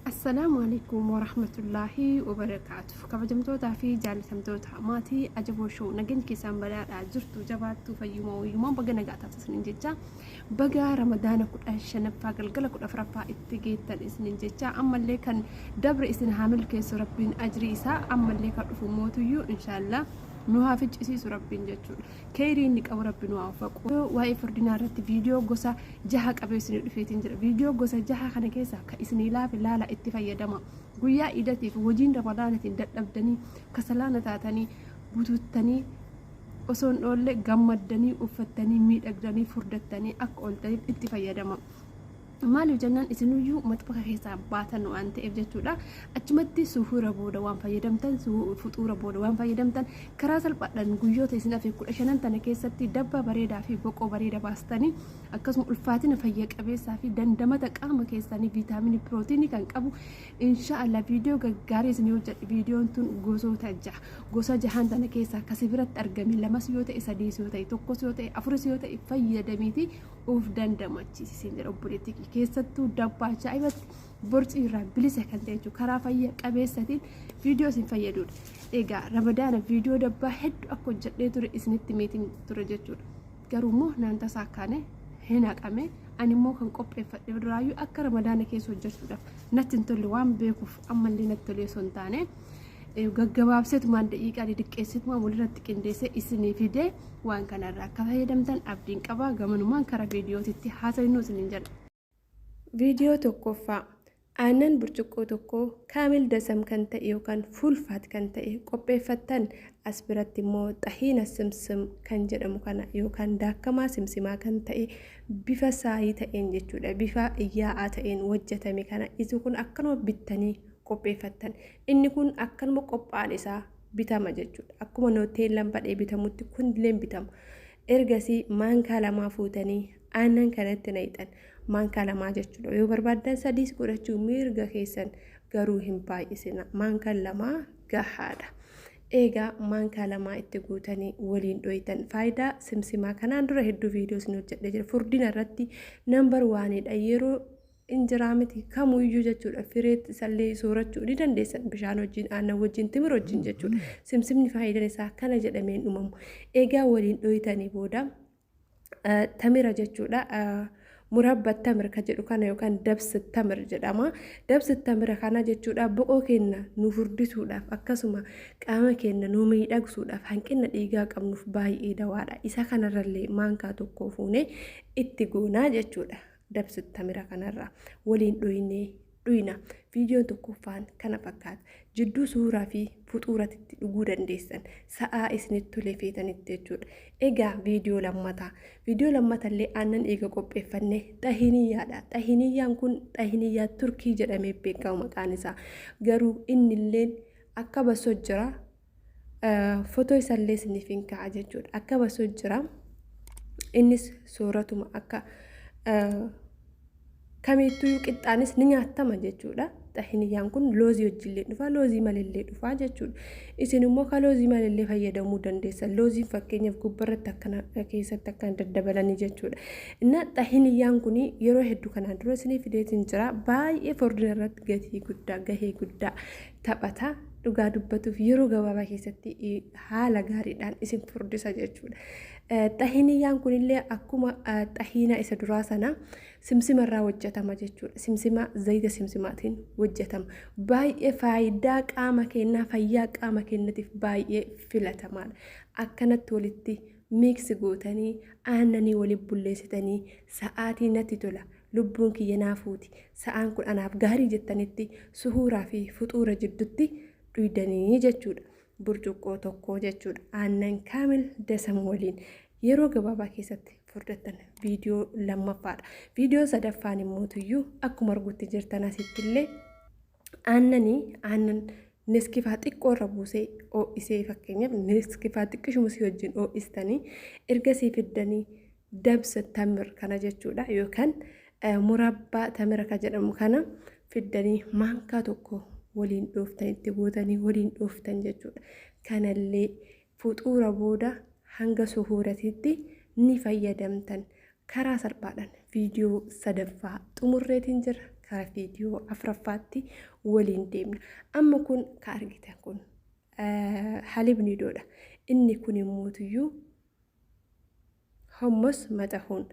Assalaamu alaikum warahmatullaahi wabarakaatu. Kabajamtootaa fi jaalatamtoota maatii Ajaboo Show, nageenya keessaan badhaadhaa jirtu, jabaattuu, fayyuma wayyumaan baga nagaa taatu isiniin jecha, baga Ramadaana 15ffaa galgala 14ffaa itti geettan isiniin jecha, ammallee kan dabre isin haa milkeessu Rabbiin ajrii isaa, ammallee kan dhufu mootuyyuu inshaallah nu haa ficcisiisu Rabbiin jechuudha. Keeyrii inni qabu Rabbi nu haa uffaqu. Waa'ee furdinaa irratti viidiyoo gosa jaha qabee isinii dhufeetiin jira. Viidiyoo gosa jaha kana keessa ka isinii laafe laala, itti fayyadama. Guyyaa iidatiif hojiin Ramadaanatiin dadhabdanii kasalaana taatanii bututtanii osoo hin oolle gammaddanii uffattanii miidhagdanii furdattanii akka ooltaniif itti fayyadama. Maaliif jennaan isinuyyuu maxbaka keessaa baatan waan ta'eef jechuudha. Achumatti suhuura booda waan fayyadamtan, fuxuura booda waan fayyadamtan, karaa salphaadhaan guyyoota isin hafe 15n tana keessatti dabbaa bareedaa fi boqoo bareeda baastanii, akkasuma ulfaatina fayya qabeessaa fi dandamata qaama keessanii viitaaminii pirootiinii kan qabu inshaallah viidiyoo gaggaarii isin hojjedhe. Viidiyoon tun gosoota jaha. Gosa jahan tana keessaa kasi biratti argame, lamas yoo ta'e, sadiis yoo ta'e, tokkos yoo ta'e, afuris yoo ta'e, fayyadamiiti of dandamachiisi siin jedha obboleettii kee. Keessattuu dabbaa ajaa'ibatti borcii irraa bilisa kan ta'e jechuudha, karaa fayya qabeessatiin viidiyoo isin fayyadudha. Egaa Ramadaana viidiyoo dabbaa hedduu akka hojjedhee ture isinitti meetiin ture jechuudha. Garuu immoo naan tasaa akkaane hin haqame. Ani immoo kan qopheeffadhe duraayyuu akka Ramadaana keessa hojjechuudhaaf natti hin tolle waan beekuuf, ammallee natti tolee osoo hin taane gaggabaabseetumaan daqiiqaa didiqqeessitumaan walirratti qindeessee isinii fidee, waan kanarraa akka fayyadamtan abdiin qaba. Gamanumaan karaa viidiyootitti haasa'inuu isiniin jedha. Viidiyoo tokkoffaa: aannan burcuqqoo tokko kaamil dasam kan ta'e yookaan full fat kan ta'e qopheeffattan. As biratti immoo xahiina simsim kan jedhamu kana yookaan daakkamaa simsimaa kan ta'e bifa saayii ta'een jechuudha, bifa yaa'aa ta'een hojjetame kana, isi kun akkanuma bittanii qopheeffattan. Inni kun akkanuma qophaa'an isaa bitama jechuudha. Akkuma nooteellaan badhee bitamutti kunilleen bitama. Ergasii maankaa lamaa fuutanii aannan kanatti naqxan. Maankaa lamaa jechuudha. Yoo barbaaddan sadiis godhachuu mirga keessan, garuu hin baay'isina. Maankaan lamaa gahaadha. Eegaa maankaa lamaa itti guutanii waliin dhoytan. Faayidaa simsimaa kanaan dura hedduu viidiyoo isin hojjedhee jira. Furdina irratti nambar waanidha. Yeroo injiraa miti kamuyyuu jechuudha. Fireetti isallee soorachuu ni dandeessan, bishaan wajjin, aannan wajjin, timir wajjin jechuudha. Simsimni faayidaan isaa kana jedhamee hin dhumamu. Egaa waliin dhoytanii booda tamira jechuudha. Murabba tamir ka jedhu kana yookaan dabsa tamir jedhama. Dabsa tamira kana jechuudha, boqoo keenya nu furdisuudhaaf, akkasuma qaama keenya nu miidhagsuudhaaf, hanqina dhiigaa qabnuuf baay'ee dawaadha. Isa kanarrallee maankaa tokko fuunee itti goonaa jechuudha. Dabsa tamira kanarra waliin dhoynee dhuyna. Viidiyoon tokkoffaan kana fakkaata. Jidduu suuraa fi fuxuuratitti dhuguu dandeessan, sa'aa isinitti tolee feetanitti jechuudha. Egaa viidiyoo lammataa. Viidiyoo lammatallee aannan eega qopheeffanne xahiniyyaadha. Xahiniyyaan kun xahiniyyaa Turkii jedhamee beekama maqaan isaa. Garuu innilleen akka basoo jira. Fotoo isallee isiniif hin ka'a jechuudha. Akka basoo jira. Innis sooratuma akka kamiittuu qixxaanis ni nyaatama jechuudha. Xahiniyyaan kun loozii wajjillee dhufa, loozii malillee dhufa jechuudha. Isin immoo ka loozii malillee fayyadamuu dandeessan. Looziin fakkeenyaaf gubbarratti akkana keessatti akkana daddabalanii jechuudha. Inna xahiniyyaan kun yeroo hedduu kanaan dura isinii fideetiin jira. Baay'ee furdina irratti gatii guddaa, gahee guddaa taphata. Dhugaa dubbatuuf yeroo gabaabaa keessatti haala gaariidhaan isin furdisa jechuudha. Xahiniyyaan kunillee akkuma xahiinaa isa duraa sana simsima irraa hojjetama jechuudha. Simsima, zayita simsimaatiin hojjetama. Baay'ee faayidaa qaama keenyaa, fayyaa qaama keenyatiif baay'ee filatamaadha. Akkanatti walitti miiksi gootanii aannanii walitti bulleessitanii, sa'aatii natti tola, lubbuun kiyya naafuuti, sa'aan kun anaaf gaarii jettanitti suhuuraa fi fuxuura jiddutti dhuydanii jechuudha. Burcuqqoo tokko jechuudha. Aannan kaamil dasam waliin yeroo gabaabaa keessatti furdattan viidiyoo lammaffaadha. Viidiyoo sadaffaan immoo tuyyuu akkuma argutti jirtan asitti illee aannanii, aannan neskifaa xiqqoo irra buusee ho'isee, fakkeenyaaf neskifaa xiqqishuma si wajjin ho'istanii ergasii fiddanii dabsa tamir kana jechuudha, yookaan murabbaa tamira ka jedhamu kana fiddanii maankaa tokko waliin dhooftan, itti gootanii waliin dhooftan jechuudha. Kanallee fuxuura booda hanga suhuuratitti ni fayyadamtan. Karaa salphaadhaan viidiyoo sadaffaa xumurreetiin jira. Karaa viidiyoo afuraffaatti waliin deemna. Amma kun ka argitan kun haliib niidoodha. Inni kun immoo hommos maxahuun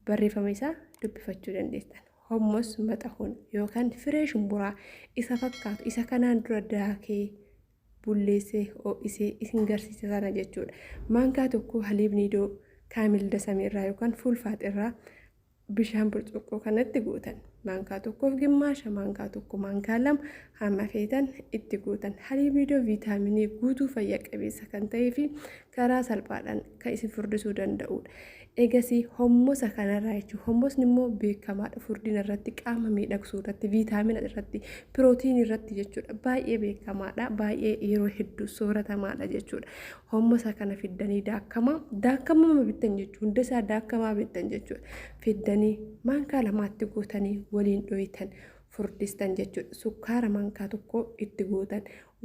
barreeffama isaa dubbifachuu dandeessan. Hommos maxahuun yookaan firee shumburaa isa fakkaatu isa kanaan dura daakee bulleessee ho'isee isin garsiise sana jechuudha. Maankaa tokko haliib niidoo kaamil dasamii irraa yookaan fuulfaat irraa bishaan burcuqqoo kanatti guutan. Maankaa tokkoof gimmaasha, maankaa tokko, maankaa lama hamma feetan itti guutan. Haliib niidoo viitaaminii guutuu fayya qabeessa kan ta'ee fi karaa salphaadhaan kan isin furdisuu danda'udha. Egasii hommosa kanarraa jechuun hommosni immoo beekamaadha furdina irratti, qaama miidhagsuu irratti, viitaamina irratti, pirootiinii irratti jechuudha. Baay'ee beekamaadha. Baay'ee yeroo hedduu sooratamaadha jechuudha. Hommosa kana fiddanii daakamaa daakamaa bittan jechuudha. Hunda isaa daakamaa bittan jechuudha. Fiddanii maankaa lamaatti guutanii waliin dhohitan furdistan jechuudha. Sukkaara maankaa tokko itti guutan.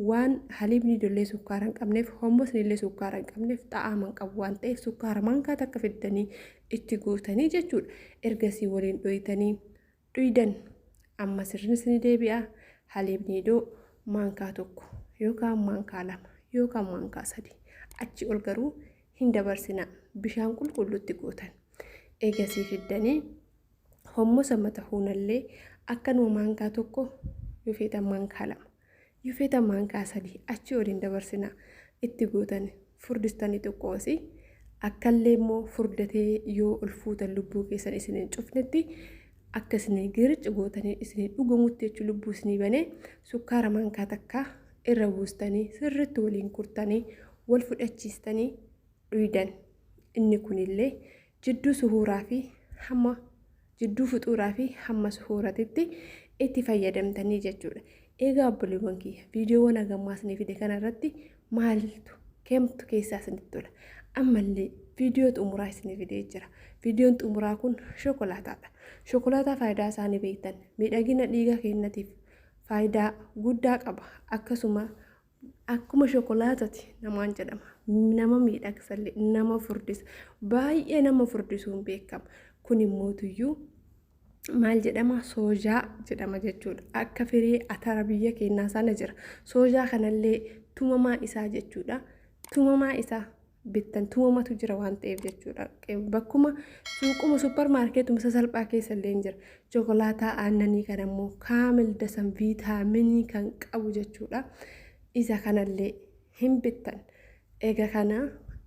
Waan haliibni ijoollee sukkaara hin qabneef, hommosni illee sukkaara hin qabneef, xaa'ama hin qabu waan ta'eef sukkaara maankaa takka fiddanii itti guutanii jechuudha. Ergasii waliin dhohitanii dhuydan. Amma sirnis ni deebi'a. Haliibni idoo maankaa tokko yookaan maankaa lama yookaan maankaa sadi achi ol garuu hin dabarsina. Bishaan qulqulluutti guutan. Egasii fiddanii hommosa mata huunallee akkanuma maankaa tokko yoo feetan maankaa lama yoo feetan maankaa sadi achi ol hin dabarsina itti guutan furdistanii xiqqoosi. Akkallee immoo furdatee yoo ol fuutan lubbuu keessan isin hin cufnetti akka isin girici gootanii isin dhugamutti jechuun lubbuu isinii banee sukkaara maankaa takka irra buustanii sirriitti waliin kurtanii wal fudhachiistanii dhuydan. Inni kunillee jidduu suhuuraa fi hamma jidduu fuxuuraa fi hamma suhuuratitti itti fayyadamtanii jechuudha. Egaa obboleewwan kiyya viidiyoowwan hagammaa isinii fide kanarratti maaltu kamtu keessaa isinitti tola? Ammallee viidiyoo xumuraa isinii fidee jira. Viidiyoon xumuraa kun shokolaataadha. Shokolaataa faayidaa isaanii beektan miidhagina dhiiga keenyatiif faayidaa guddaa qaba. Akkasuma akkuma shokolaatati namaan jedhama. Nama miidhagsallee nama furdisa. Baay'ee nama furdisuun beekama. Kun immoo tuyyuu maal jedhama? Soojaa jedhama jechuudha. Akka firee atara biyya keenyaa sana jira. Soojaa kanallee tumamaa isaa jechuudha. Tumamaa isaa bittan tumamatu jira waan ta'eef jechuudha. Bakkuma suuquma supparmaarkeetuma sasalphaa keessa illee jira. Chokolaataa aannanii kan ammoo kaamil dasan viitaaminii kan qabu jechuudha. Isa kanallee hin bittan. Egaa kana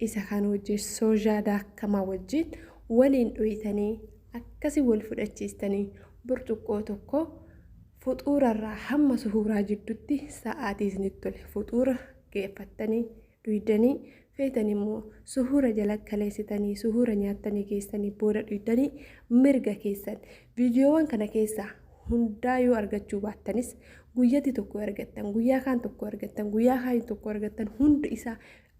isa kan wajjin soojaa daakamaa wajjin waliin dhoyitanii akkasii wal fudhachiistanii burcuqqoo tokko fuxuurarraa hamma suhuuraa jidduutti sa'aatii isinitti tole fuxuura geeffattanii dhuydanii feetan immoo suhuura jala kaleessitanii suhuura nyaattanii geessanii booda dhuydanii mirga keessan. Viidiyoowwan kana keessaa hundaa yoo argachuu baattanis guyyatti tokko argattan, guyyaa kaan tokko argattan, guyyaa kaan tokko argattan, hundi isaa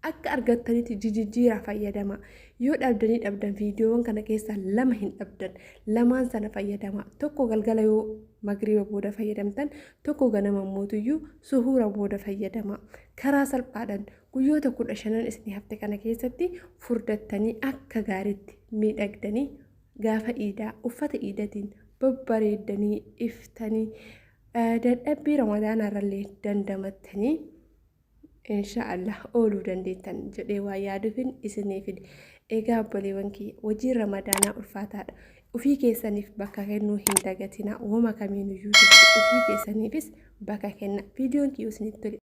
akka argattanitti jijjiiraa fayyadama. Yoo dhabdanii dhabdan viidiyoowwan kana keessaa lama hin dhabdan, lamaan sana fayyadama. Tokko galgala yoo magriiba booda fayyadamtan, tokko ganama mootuyyuu suhuura booda fayyadama. Karaa salphaadhaan guyyoota 15 isin hafte kana keessatti furdattanii akka gaariitti miidhagdanii gaafa iidaa uffata iidatiin babbareeddanii iftanii dadhabbii ramadaanaarrallee dandamattanii inshaallah ooluu dandeettan jedhee waa yaaduufin isinii fide. Egaa obboleewwan kiyya hojiin ramadaanaa ulfaataadha. Ofii keessaniif bakka kennuu hin dagatinaa. Wama kamiinuyyuu jechuudha. Ofii keessaniifis bakka kenna. Viidiyoon kiyya isinitti tole.